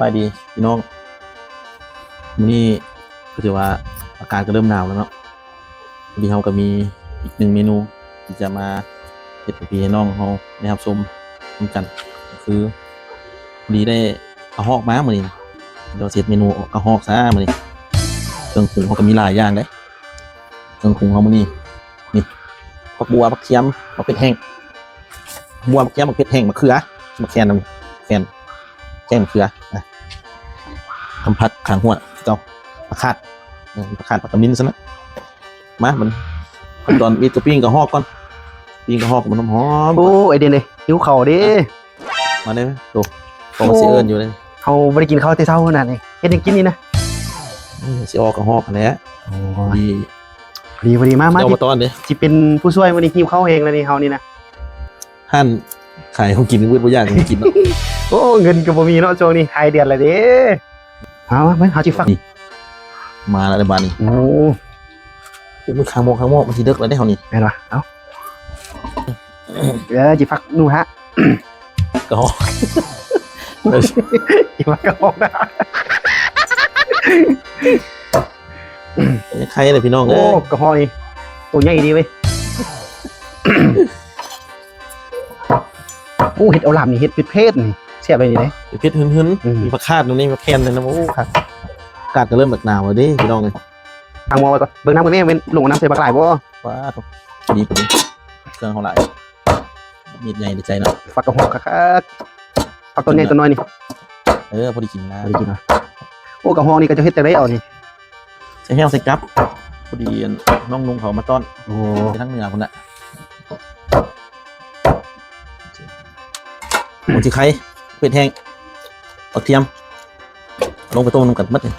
ບາຍດີພີ່ນ້ອງ ມື້ນີ້ກໍຖືວ່າອາກາດກໍເລີ່ມໜາວແລ້ວເນາະ ພໍດີເຮົາກໍມີອີກໜຶ່ງເມນູທີ່ຈະມາເຮັດໃຫ້ພີ່ໃຫ້ນ້ອງເຮົາໄດ້ຮັບຊົມນຳກັນ ກໍຄືພໍດີໄດ້ກະຮອກມາມື້ນີ້ ດຽວຊິເຮັດເມນູກະຮອກຊະມື້ນີ້ ເຄື່ອງປຸງເຮົາກໍມີຫຼາຍຢ່າງເດ້ ເຄື່ອງປຸງເຮົາມື້ນີ້ ນີ້ ຜັກບົວ ຜັກທຽມ ໝາກເຜັດແຫ້ງ ບົວ ໝາກທຽມ ໝາກເຜັດແຫ້ງ ໝາກເຂືອ ໝາກແຄນນຳ ແຄນ ແຄນ ໝາກເຂືອ ອ່ະ ທຳຜັດຂ້າງຫົວເຈົ້າ ຜັກຄາດ ເອີ ຜັກຄາດ ຜັກກະມິນຊັ້ນນະ ມາ ມັນ ຂັ້ນຕອນມີແຕ່ປີ້ງກະຮອກກ່ອນ ປີ້ງກະຮອກໃຫ້ມັນຫອມໆ ໂອ້ ໄອເດນເດ້ ຫິວເຂົ້າເດ້ ມາເດ້ໂຕ ເພາະວ່າຊິເອີ້ນຢູ່ເດ້ ເຮົາບໍ່ໄດ້ກິນເຂົ້າແຕ່ເຊົ້າຂະໜາດນີ້ ເຮັດຫຍັງກິນນີ້ນະ ອືມ ຊິອອກກະຮອກຫັ້ນແຫຼະ ໂອ້ ພໍດີ ພໍດີ ພໍດີ ມາ ມາ ເຈົ້າມາຕ້ອນເດ້ ຊິເປັນຜູ້ຊ່ວຍມື້ນີ້ ຫິວເຂົ້າແຮງແລ້ວນີ້ ເຮົານີ້ນະ ຮ້ານຂາຍຂອງກິນ ບໍ່ອຶດບໍ່ຢາກຂອງກິນເນາະ ໂອ້ ເງິນກໍບໍ່ມີເນາະ ຊ່ວງນີ້ທ້າຍເດືອນແລ້ວເດ້ ເອົາ ມາ ເຮົາຊິຟັກ ນີ້ ມາແລ້ວເດ້ບາດນີ້ ໂອ້ ໂອ້ຍ ຂ້າງໝໍ້ ຂ້າງໝໍ້ ມັນຊິເດິກແລ້ວເດ້ເຮົານີ້ ແມ່ນບໍ່ ເອົາ ເອີ ຊິຟັກໜູຮະ ກະຮອກ ຊິຟັກກະຮອກນະ ໄຄແຫຼະພີ່ນ້ອງເອີຍ ໂອ້ ກະຮອກນີ້ໂຕໃຫຍ່ດີເວີຍ ໂອ້ ເຮັດເອົາລາບນີ້ ເຮັດເຜັດໆ ນີ້ແຊບເລີຍນີ້ເດ້ ເຜັດຫຶນໆ ອືມ ມີຜັກຄາດຢູ່ນີ້ ຜັກແຄນນຳ ໂອ້ ຄັກ ອາກາດກໍເລີ່ມແບບໜາວແລ້ວເດ້ພີ່ນ້ອງເອີຍ ຕັ້ງໝໍ້ໄວ້ກ່ອນ ເບິ່ງນ້ຳກ່ອນແມ່ ແມ່ນລົງເອົານ້ຳໃສ່ບັກຫຼາຍບໍ່ ວ້າ ດີ ເຄື່ອງເຮົາຫຼາຍ ມີດໃຫຍ່ໃນໃຈເນາະ ຝັກກະຮອກຄັກໆ ຝັກຕົ້ນໃຫຍ່ຕົ້ນນ້ອຍນີ້ ເອີ ພໍດີກິນນະ ພໍດີກິນນະ ໂອ້ ກະຮອກນີ້ກໍຈະເຮັດຈັ່ງໃດເອົານີ້ ໃສ່ແຫ້ວໃສ່ກັບ ພໍດີນ້ອງນຸ່ງເຂົາມາຕ້ອນ ໂອ້ ໄປທາງເໜືອພຸ້ນນະ ຫົວຊິໄຄ ເຜັດແຫ້ງ ບັກທຽມ ລົງໄປຕົ້ມນຳກັນໝົດນີ້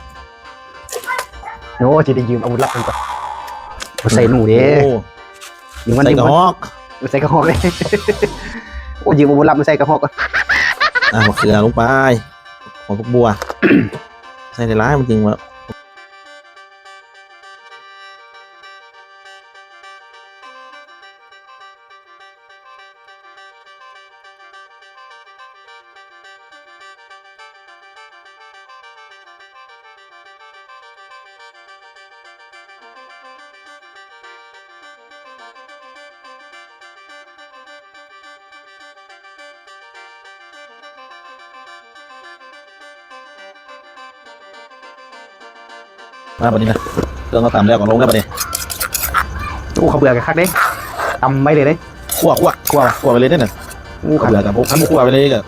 ໂອ້ ຊິໄດ້ຢືມອາວຸດລັບເພິ່ນກ່ອນ ມາໃສ່ໜູເດ້ ໂອ້ ຢືມມັນ ໃສ່ກະຮອກ ໃສ່ກະຮອກເດ້ ໂອ້ ຢືມອາວຸດລັບມາໃສ່ກະຮອກກ່ອນ ອ່າ ມະເຂືອລົງໄປ ຫອມ ຜັກບົວ ໃສ່ຫຼາຍໆ ມັນຈຶ່ງວ່າ ມາບັດນີ້ນະ ເຄື່ອງເຮົາຕຳແລ້ວກໍລົງແລ້ວບັດນີ້ ໂອ້ ເຂົ້າເບືອກະຄັກເດ້ ຕຳໄວ້ເລີຍເດ້ ຂົ້ວ ຂົ້ວ ຂົ້ວ ຂົ້ວໄປເລີຍເດ້ນະ ໂອ້ ເຂົ້າເບືອກະບໍ່ ຄັນບໍ່ຂົ້ວໄປເລີຍກະ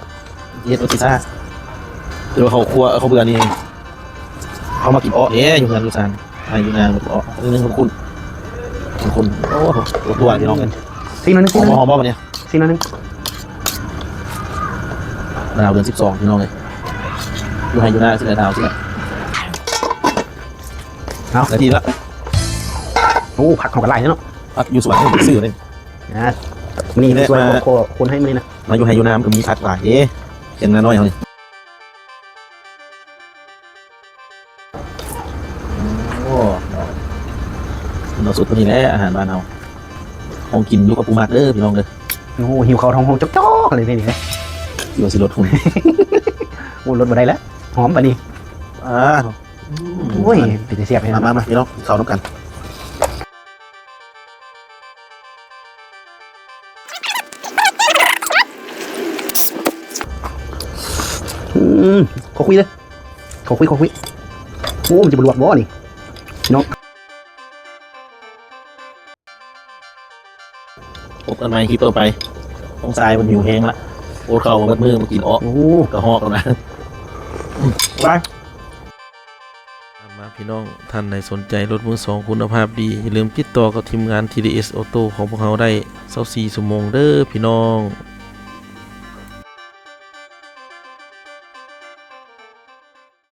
ເຮັດບໍ່ຊິຊາ ແຕ່ວ່າເຂົ້າຂົ້ວ ເຂົ້າເບືອນີ້ ເຮົາມາກິນເອາະເດ້ ຢູ່ເຮືອນຢູ່ຊານ ໃຫ້ຢູ່ນາກິນເອາະ ໜຶ່ງຄົນ ຄົນ ໂອ້ໂຫ ຕົວໆ ພີ່ນ້ອງເອີຍ ຊີມໜ້ອຍໜຶ່ງ ຊີມໜ້ອຍໜຶ່ງ ຫອມບໍ່ບັດນີ້ ຊີມໜ້ອຍໜຶ່ງ ດາວເດືອນສິບສອງ ພີ່ນ້ອງເອີຍ ຢູ່ໄຮ່ຢູ່ນາຊິແຫຼະ ດາວຊິແຫຼະ ເອົາ ໄດ້ທີ່ລະ ໂອ້ ຜັກເຮົາກໍຫຼາຍເນາະ ຜັກຢູ່ສວນຊື້ເດ້ ນະ ມື້ນີ້ຊ່ວຍ ມາ ພໍ່ຄົນໃຫ້ມື້ນີ້ນະ ມາຢູ່ໄຮ່ຢູ່ນາກໍມີຜັກຫຼາຍເດ້ ເຮັດນານ້ອຍເຮົານີ້ ໂອ້ ເນາະ ສຸດເທົ່ານີ້ແຫຼະອາຫານບ້ານເຮົາ ຂອງກິນຢູ່ກັບຜູ້ມັກເດີພີ່ນ້ອງເດີ ໂອ້ ຫິວເຂົ້າທ້ອງຮ້ອງຈອກໆ ເລີຍນີ້ ຊິວ່າຊິລົດຫຸ່ນ ໂອ້ ລົດບໍ່ໄດ້ແລ້ວ ຫອມປານນີ້ ອ່າ ໂອ້ຍ ເປັນຕາແຊບແທ້ ມາ ມາ ມາ ພີ່ນ້ອງ ກິນເຂົ້ານຳກັນ ອືມ ຂໍຄຸຍເລີຍ ຂໍຄຸຍ ຂໍຄຸຍ ໂອ້ ມັນຈະບໍ່ລວກບໍ່ນີ້ ພີ່ນ້ອງ ພົບກັນໃໝ່ຄລິບຕໍ່ໄປ ນ້ອງຊາຍເພິ່ນຫິວແຮງລະ ອົດເຂົ້າມາເບິດມື້ ມາກິນເອາະ ໂອ້ ກະຮອກແລ້ວນະ ບາຍ. ມາພີ່ນ້ອງ ທ່ານໃດສົນໃຈລົດມືສອງຄຸນນະພາບດີ ຢ່າລືມຕິດຕໍ່ກັບທີມງານ ທີດີເອສ Auto ຂອງພວກເຮົາໄດ້ຊາວສີ່ຊົ່ວໂມງເດີພີ່ນ້ອງ.